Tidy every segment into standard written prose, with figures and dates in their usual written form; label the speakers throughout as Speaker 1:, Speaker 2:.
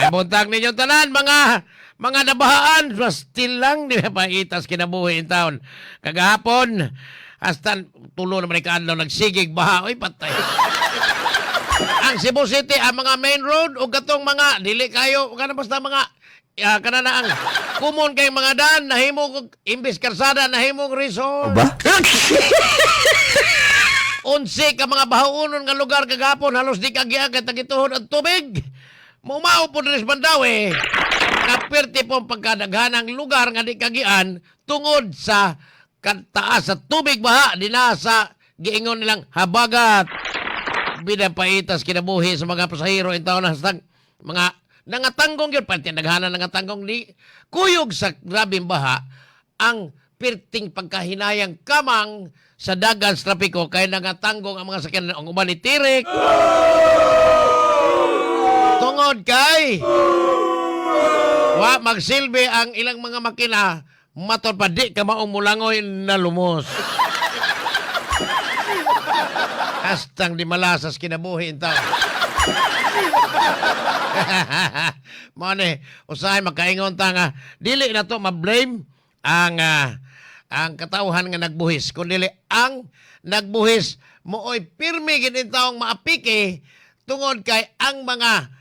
Speaker 1: Ay buntag ninyong tanan, mga nabahaan, still lang di paitas kinabuhi in town. Kagahapon, hasta tulo naman ni kaadlaw nagsigig baha, oy patay. Ang Cebu City, ang mga main road o katong mga dili kayo kana basta mga kana na ang common kay mga daan nahimo og imbes karsada nahimong resort.
Speaker 2: Ba?
Speaker 1: 11 ka mga bahaonon nga lugar kagahapon halos di kagiag kay tagituhod ang tubig. Mumao po diri sa Mandaue. Kapirti po ang pagkadaghanang lugar nga di kagian tungod sa kataas sa tubig baha dinha sa giingon nilang habagat. Binapaitas kinabuhi sa mga pasahero in taon hastag mga nangatanggong yun pati naghanan nangatanggong di kuyog sa grabeng baha ang pirting pagkahinayang kamang sa dagan sa trapiko kay nangatanggong ang mga sakyanan ang uban ni tirik tungod kay wa magsilbi ang ilang mga makina matod pa di ka maong mulangoy na lumos. Hastang di malasas kinabuhi in tao. Mao ni, usahay makaingon ta nga dili na to ma-blame ang katawhan nga nagbuhis kun dili ang nagbuhis mooy pirmi gid in taong maapike tungod kay ang mga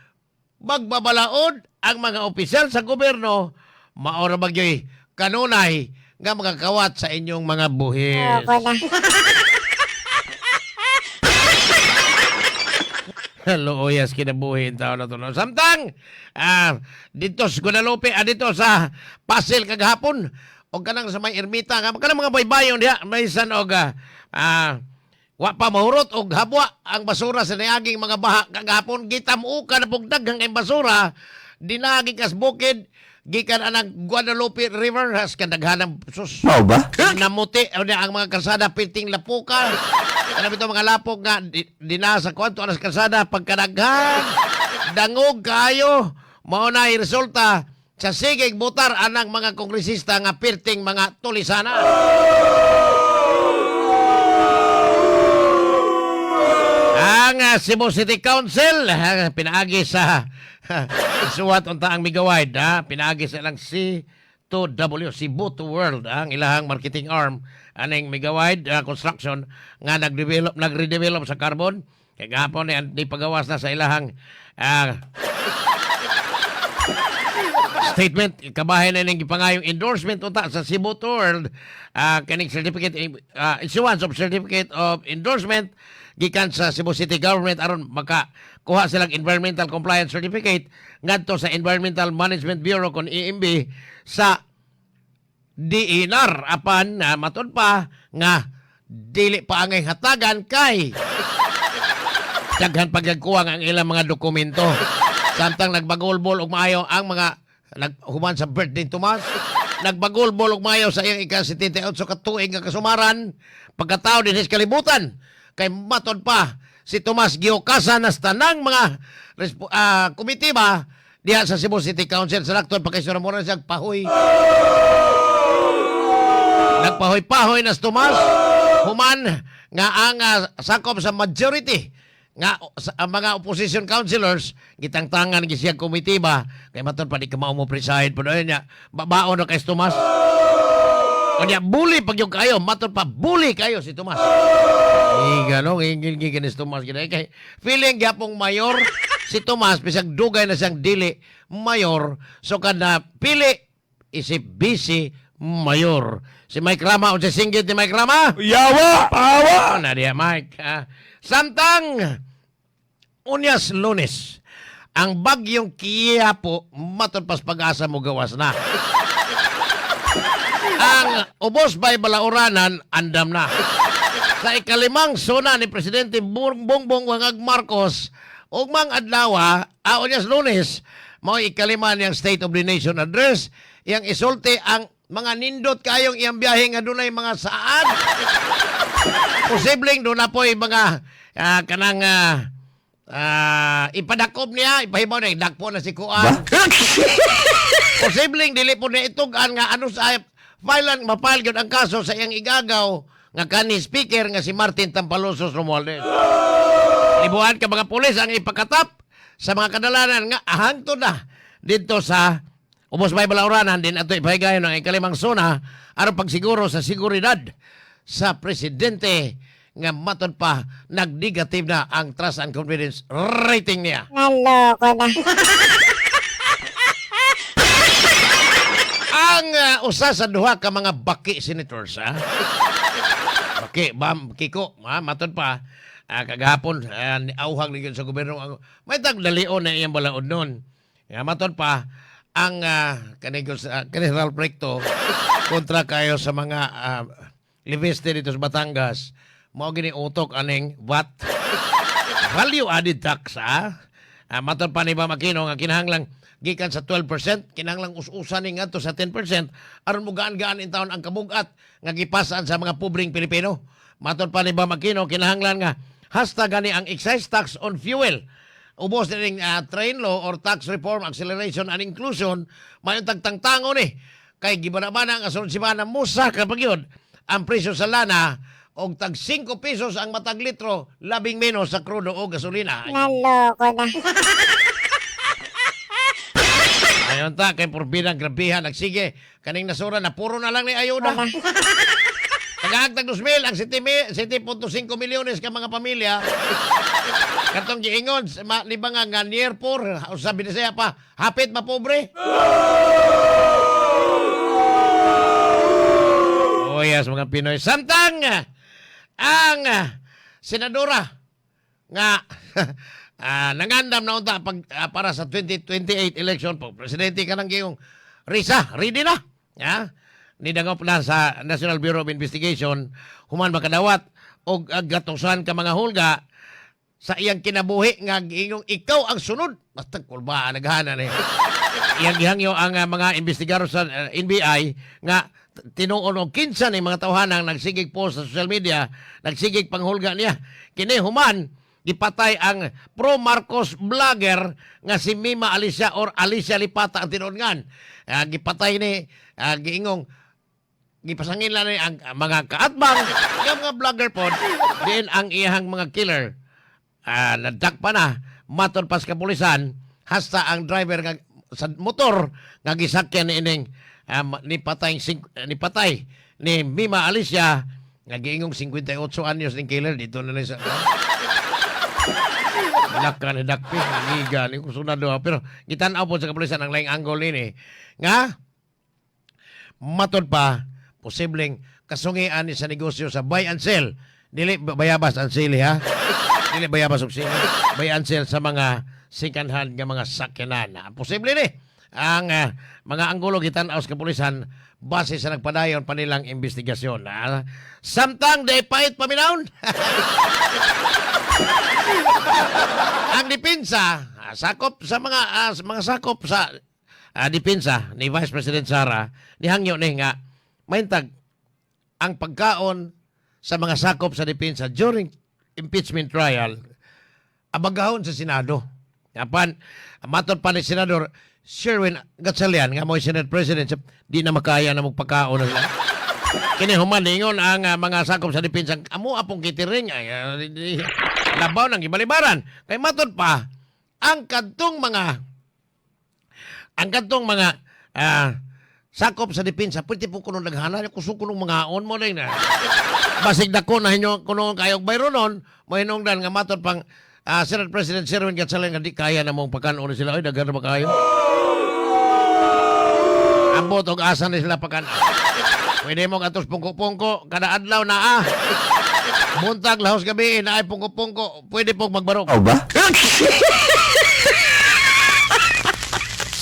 Speaker 1: magbabalaod ang mga opisyal sa gobyerno mao ra bagyoy kanunay nga makakawat sa inyong mga buhis.
Speaker 3: Ako na.
Speaker 1: Luoyas kinabuhi ang tao na to. No? Samtang, dito sa Guadalupe, dito sa Pasil kagahapon, o kanang sa may ermita, nga kanang mga baybayon diha, may san og wa pa mahurot og habwa ang basura sa niaging mga baha kagahapon, gitamuka na pug daghang kay basura, dinagi kas bukid, gikan anang Guadalupe River, has kadaghanang sus.
Speaker 2: Mao ba?
Speaker 1: Namuti o niya ang mga kalsada piting lapuka. Ano bitaw mga lapok nga dinasa kwanto alas kalsada pagkadaghan. Dangog kayo. Mao na resulta sa sigig butar anang mga kongresista nga pirting mga tulisana. Ang Cebu City Council pinaagi sa suwat unta ang Megawide ha, pinaagi sa ilang C2W, Cebu to World, ang ilahang marketing arm aning Megawide construction nga nagdevelop nagredevelop sa Carbon kay gahapon ni di pagawas na sa ilahang statement kabahin na ning gipangayong endorsement unta sa Cebu to World kaning certificate issuance of certificate of endorsement gikan sa Cebu City Government aron makakuha silang environmental compliance certificate ngadto sa Environmental Management Bureau kon EMB sa DENR apan matud pa nga dili pa angay hatagan kay daghan pagkuwang ang ilang mga dokumento. Samtang nagbagulbol og maayo ang mga naghuman sa birthday ni Tomas, nagbagulbol og maayo sa iyang ika-78 ka tuig nga kasumaran pagkatao din sa kalibutan kay matod pa si Tomas giukasan na sa tanang mga komitiba diha sa Cebu City Council sa lakton pa kay Sura siya pahoy. Nagpahoy-pahoy na si Tomas human nga ang sakop sa majority nga sa, ang mga opposition councilors gitangtangan gi siya komitiba kay maton pa di ka mao mo preside po niya babaon na kay si Tomas. Unya bully pag yung kayo maton pa bully kayo si Tomas. Iga no ngingil gikan si Tomas gid kay feeling gyapong mayor si Tomas bisag dugay na siyang dili mayor so kada pili isip busy mayor. Si Mike Rama unsa singgit ni Mike Rama?
Speaker 2: Yawa! Pawa!
Speaker 1: Ano na diya, Mike? Samtang unyas Lunes, ang bagyong Quiapo matod pas pag-asa mo gawas na. Ang ubos by balauranan, andam na. Sa ikalimang sona ni Presidente Bongbong Wangag Marcos, ugmang adlaw, unyas Lunes, mao ikalima niyang State of the Nation Address, iyang isulti ang mga nindot kayong iyang biyahe nga dunay mga saad. Posibleng doon na po'y mga kanang ipadakop niya, ipahibaw na, dakpo na si Kuan. Posibleng dili po na itugan nga ano sa filean, mapile gyud ang kaso sa iyang igagaw nga kani speaker nga si Martin Tampalosos Romualdez. Libuan ka mga pulis ang ipakatap sa mga kadalanan nga hangtod na Dito sa Ubos May Balauranan din ato ipahigayon ang ikalimang zona aron pagsiguro sa seguridad sa presidente nga matod pa nag-negative na ang trust and confidence rating niya.
Speaker 2: Naloko na.
Speaker 1: Ang usa sa duha ka mga baki senators, ah. Baki, Bam, Kiko, ha, matod pa kagahapon auhag ni sa gobyerno ang may tagdalion na iyang balaod nun. Nga matod pa ang kaning kani Ralph Recto kontra kayo sa mga Leviste dito sa Batangas, mao gini utok aning VAT, value added tax, ah. Matod pa ni Bam Aquino nga kinahanglang gikan sa 12% kinahanglang us-usan ni ngadto sa 10% aron mo gaan-gaan in taon ang kabugat nga gipasan sa mga pobreng Pilipino. Matod pa ni Bam Aquino, kinahanglan nga hasta gani ang excise tax on fuel. Ubos na ning TRAIN law or Tax Reform Acceleration and Inclusion, mayon tagtangtango ni kay gibana-bana ang asunod simana musa kapag yun ang presyo sa lana og tag 5 pesos ang matag litro, labing menos sa krudo o gasolina.
Speaker 2: Naloko na.
Speaker 1: Ayon ta kay purbinang grabihan nagsige kaning nasura na puro na lang ni ayuda. Tagaag tag 2,000 ang 7.5 milyones ka mga pamilya. Katong giingon ma, di ba nga nga near poor o sa Binisaya pa hapit mapobre. Oh yes, mga Pinoy. Samtang ang senadora nga nangandam na unta pag, para sa 2028 election po. Presidente ka ng giyong Risa, ready na. Ya? Nidangop na sa National Bureau of Investigation human makadawat og gatusan ka mga hulga sa iyang kinabuhi nga giingong ikaw ang sunod. Basta kulba naghana ni. Iyang gihangyo ang mga investigador sa NBI nga tinuon og kinsa ni mga tawhanang nagsigig post sa social media, nagsigig panghulga niya. Kini human gipatay ang pro Marcos vlogger nga si Mima Alicia or Alicia Lipata ang tinuon ngan. Gipatay ni giingong gipasangin lang ni ang mga kaatbang nga mga vlogger pod din ang iyang mga killer. Nadakpa na matod pas kapulisan hasta ang driver nga sa motor nga gisakyan ni ining ni patay ni Mima Alicia nga giingong 58 anyos ning killer dito na lang sa Laka ni dakpi, ngiga ni kusuna doha. Pero gitan-aw po sa kapulisan ang laing angle nini nga matod pa posibleng kasungian ni sa negosyo sa buy and sell. Dili bayabas ang sili, ha. Dili bayabas og sili. Buy and sell sa mga second hand nga mga sakyanan. Posible ni ang mga anggulo gitan-aw sa kapulisan base sa nagpadayon pa nilang investigasyon. Samtang day pait paminawon. Ang depensa, sakop sa mga sakop sa depensa ni Vice President Sara, nihangyo ni nga mahintag ang pagkaon sa mga sakop sa depensa during impeachment trial abagahon sa Senado. Apan matod pa ni Senador Sherwin Gatchalian nga mo'y Senate President, di na makaya na magpakaon na sila. Kini human ningon ang mga sakop sa depensa amo apong kitiring ay labaw ng gibalibaran kay matod pa ang kadtong mga sakop sa depensa pwede po kuno naghana kusog kuno mga on mo din na basig dako na hinyo kuno kayog bayronon mohinungdan nga matod pang Senate President Sherwin Gatchalian nga di kaya na mong pagkaon sila. Oy, daghan na ba kayo, ambot og asa ni sila pakan. Pwede mo atos pungko-pungko kada adlaw na buntag lahos gabi na ay pungko-pungko, pwede pong magbarok.
Speaker 3: O ba?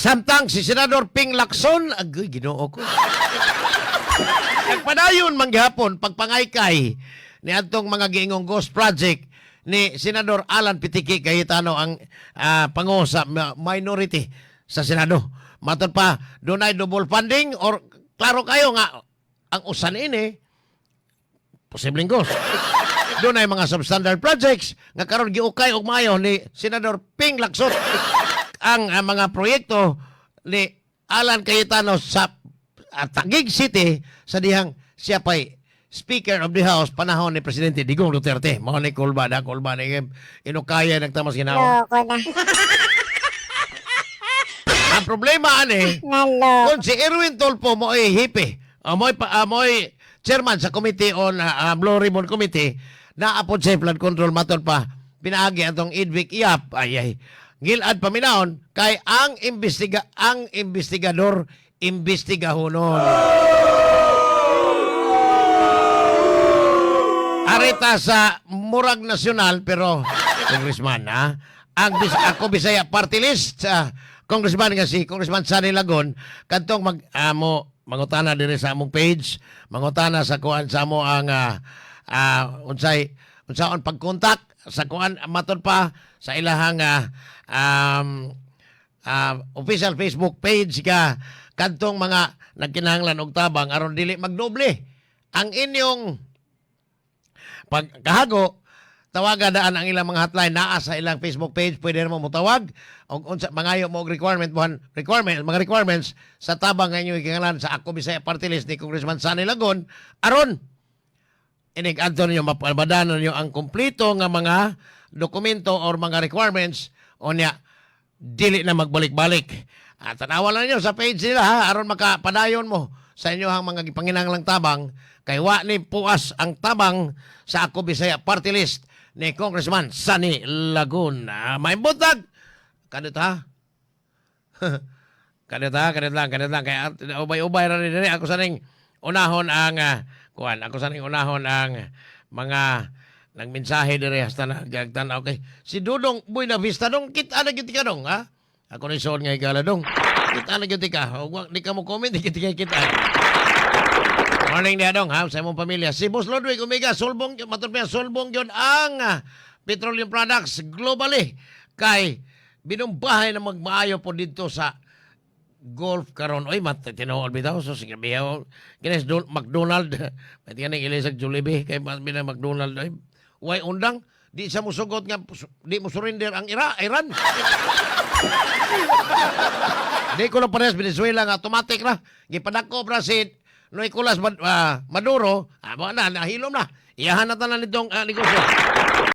Speaker 1: Samtang si Senador Ping Lacson, agoy, Ginoo ko. Nagpadayon manggihapon pagpangaykay ni adtong mga giingong ghost project ni Senador Alan Pitiki Cayetano, ang pango sa minority sa Senado. Matod pa, dunay double funding or klaro kayo nga ang usan ini posibleng ghost. Dunay mga substandard projects nga karon giukay og maayo ni Senador Ping Lacson ang mga proyekto ni Alan Cayetano sa Taguig City sa dihang siya pa'y Speaker of the House panahon ni Presidente Digong Duterte. Mao ni kulba na kulba ni inukaya nagtamas ginawa.
Speaker 2: Loko na.
Speaker 1: Ang problema ani,
Speaker 2: Naloko.
Speaker 1: kung si Erwin Tulfo mo'y hepe, mo'y chairman sa committee on Blue Ribbon Committee, naapod sa flood control matod pa, pinaagi atong Edvic Yap, ay ay, gilad paminawon, kay ang investigador imbestigahonon. Arita sa murag nasyonal pero congressman ha. Ang Ako Bisaya Party List, congressman nga si Congressman Sonny Lagon kadtong mag mo mangutana diri sa among page, mangutana sa kuan sa amo ang unsay unsaon pagkontak sa kuan matod pa sa ilahang official Facebook page ka kadtong mga nagkinahanglan og tabang aron dili magdoble ang inyong pagkahago. Tawagan daan ang ilang mga hotline, naa sa ilang Facebook page. Pwede mo motawag og unsa mangayo mo og requirement buhan requirement mga requirements sa tabang nga inyo gikinahanglan sa Ako Bisaya Party List ni Congressman Sonny Lagon aron inig adto ninyo mapalbadanon ninyo ang kumpleto nga mga dokumento or mga requirements. Unya dili na magbalik-balik. At tanawa lang ninyo sa page nila ha, aron makapadayon mo sa inyo ang mga gipanginahanglang tabang kay wa ni puas ang tabang sa Ako Bisaya Party List ni Congressman Sonny Lagon. May butag. Kanito ha? Kanito ha? Kanito lang, kanito lang. Kaya ubay-ubay ra ni diri. Ako saning unahon ang kuan, ako saning unahon ang mga nagmensahe diri hasta na gagtan. Okay. Si Dudong Buena Vista dong, kita na gyud ka dong ha. Ako ni suod nga higala dong. Kita na gyud ka. Ug di ka mo comment, di kita kita. Morning niya dong ha sa imong pamilya. Si Boss Ludwig Omega sulbong matod pa sulbong gyud ang petroleum products globally kay binumbahay na magmaayo po dito sa Gulf karon. Oy, mat tinuod bitaw so sige biyaw kines McDonald may tiyan ilisag Jollibee kay mas bina McDonald. Oy, way undang di sa musugot nga di mo surrender ang Iran. Di ko lang parehas Venezuela nga automatic ra gipadako ra si Nicolas Maduro, na nahilom na iyahan na tanan nitong negosyo.